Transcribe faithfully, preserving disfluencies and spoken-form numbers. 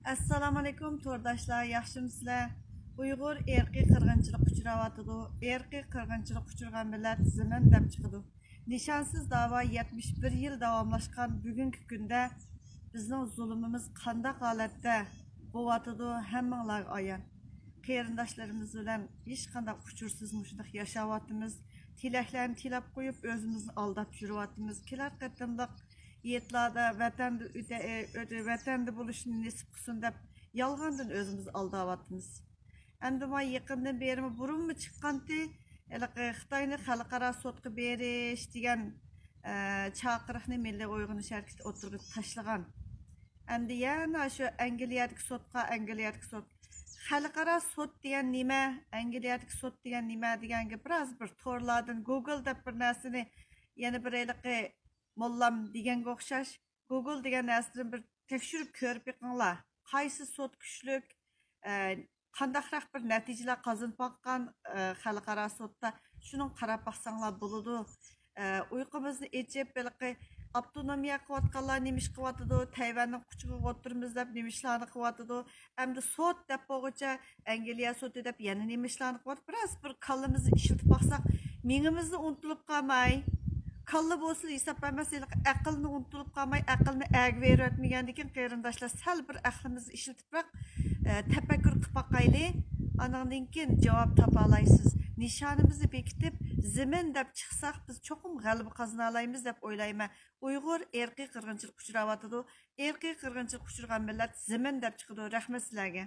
ئەسسالامۇئەلەيكۇم تورداشلار، ياخشىمۇسىلەر؟ ئۇيغۇر ئىرقىي قىرغىنچىلىققا ئۇچراۋاتىدۇ. ئىرقىي قىرغىنچىلىققا ئۇچرىغان مىللەت زېمىن دەپ چىقىدۇ. نىشانسىز داۋا يەتمىش بىر يىل داۋاملاشقان بۈگۈنكى كۈندە بىزنىڭ زۇلۇمىمىز قانداق ھالەتتە بوۋاتىدۇ، ھەممىڭلارغا ئايان. قېرىنداشلىرىمىز بىلەن ھېچقانداق ئۇچۇرسىز مۇشۇنداق ياشاۋاتىمىز. تىلەكلەرنى تىلەپ قويۇپ، ئۆزىمىزنى ئالداپ يۈرۈۋاتىمىز. كېلەر قېتىملىق ھېيتلاردا ۋەتەندە ئۆتە-، ئۆتە-، ۋەتەندە بولۇشنى نېسىپ قىلسۇن دەپ، يالغاندىن ئۆزىمىزنى ئالداۋاتىمىز. ئەمدى ما يېقىندىن بېرىمۇ، بۇرۇنمۇ چىققانتى، ھېلىقى خىتاينى خەلقئارا سوتقا بېرىش دېگەن، ئە، چاقىرىقنى مىللىي ئويغىنىش ھەرىكىتى ئوتتۇرىغا تاشلىغان. ئەمدى يەنە شۇ ئەنگلىيەدىكى سوتقا، ئەنگلىيەدىكى سوت. خەلقئارا سوت دېگەن نېمە؟ ئەنگلىيەدىكى سوت دېگەن نېمە دېگەنگە بىراز بىر تورلاردىن گوگل دەپ بىر نەرسىنى، يەنە بىر ھېلىقى موللام دېگەنگە ئوخشاش، گوگل دېگەن نەرسىدىن بىر تەكشۈرۈپ كۆرۈپ بېقىڭلار. قايسى سوت كۈچلۈك، ئە، قانداقراق بىر نەتىجىلەر قازىنىپ باققان، ئە، خەلقئارا سوتتا، شۇنىڭغا قاراپ باقساڭلار بولىدۇ. ئە، ئۇيقۇمىزنى ئېچىپ، ھېلىقى ئاپتونومىيە قىلىۋاتقانلار نېمە ئىش قىلىۋاتىدۇ، تەيۋەننىڭ قۇچىقىغا ئولتۇرىمىز دەپ نېمە ئىشلارنى قىلىۋاتىدۇ، ئەمدى سوت دەپ بولغۇچە ئەنگلىيە سوتى دەپ يەنە نېمە ئىشلارنى قىلىۋاتىدۇ. بىراز بىر كاللىمىزنى ئىشلىتىپ باقساق، مېڭىمىزنى ئۇنتۇلۇپ قالماي، كاللا بولسىلا ھېساب بەرمەس، ھېلىقى ئەقىلنى ئۇنتۇلۇپ قالماي، ئەقىلنى ئەگىۋېرىۋەتمىگەندىكىن، قېرىنداشلار، سەل بىر ئەقلىمىزنى ئىشلىتىپراق، ئە، تەپەككۇر قىلىپ باقايلى. ئانىڭدىن كېيىن جاۋاب تاپالايسىز. نىشانىمىزنى بېكىتىپ، زېمىن دەپ چىقساق، بىز چوقۇم غەلىبە قازىنالايمىز دەپ ئويلايمەن. ئۇيغۇر ئىرقىي قىرغىنچىلىققا ئۇچراۋاتىدۇ. ئىرقىي قىرغىنچىلىققا ئۇچرىغان مىللەت زېمىن دەپ چىقىدۇ. رەھمەت سىلەرگە.